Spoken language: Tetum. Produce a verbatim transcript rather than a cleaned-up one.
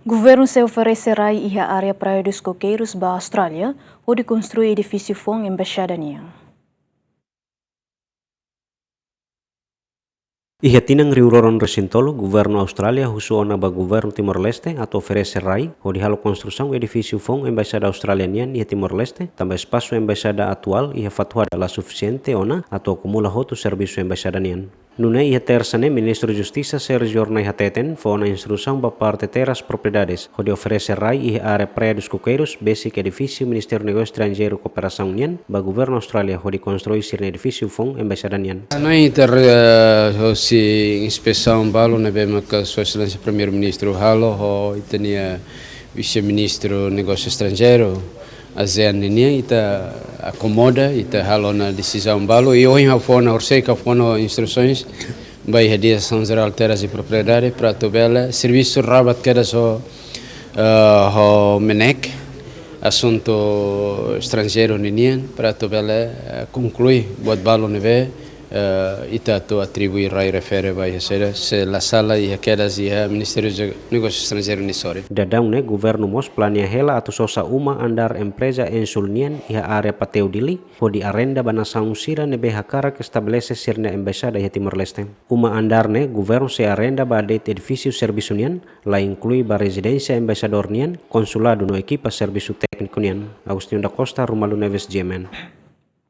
Governu sei oferese rai iha área Praia dos Coqueiros ba Austrália, hodi konstrui edifísiu foun embaixada nian. Iha tinan rihun rua ruanulu-resin-tolu, governu Austrália husu ona ba governu Timor-Leste atu oferese rai hodi halo konstrusaun edifísiu foun embaixada Austrália nian iha Timor-Leste, tanba espasu embaixada atuál iha Fatuhada la sufisiente ona atu akumula hotu servisu embaixada nian. Nune'e iha Tersa ne'e, Ministru Justisa Sérgio Hornai hateten fó ona instrusaun ba parte Terras Propriedades hodi oferese rai iha área Praia dos Coqueiros, besik edifísiu Ministériu Negósiu Estranjeiru Kooperasaun nian, ba governu Austrália hodi konstrui sira-nia edifísiu foun embaixada nian. Nune'e ita, eh, hosi inspesaun balu ne'ebé maka Sua Exelénsia Primeiru-Ministru halo ho ita-nia Vise-Ministru Negósiu Estranjeiru, ASEAN ninian, ita akomoda, ita halo ona desizaun balu, i ohin ha'u fó ona, horisehik ha'u fó ona instrusaun ba iha Diresaun Jerál Terras e Propriedade, para atu bele servisu rabat kedas ho, eh, ho MNEK, asuntu estranjeiru ninian, para atu bele, eh, konklui buat balu ne'ebé, eh, ita atu atribui rai refere ba iha saida, se la sala iha kedas iha Ministériu Negósiu Estranjeiru nia sorin. Daudaun ne'e governu mós planeia hela atu sosa uma andár empreza Ensul nian iha área Pateu Dili, hodi arrenda ba nasaun sira ne'ebé hakarak estabelese sira-nia embaixada iha Timor-Leste. Uma andár ne'e governu sei arrenda ba de'it edifísiu servisu nian, la inklui ba rezidénsia embaixadór nian, konsuladu no ekipa servisu tékniku nian. Agostinho da Costa, Romualdo Neves, G M N.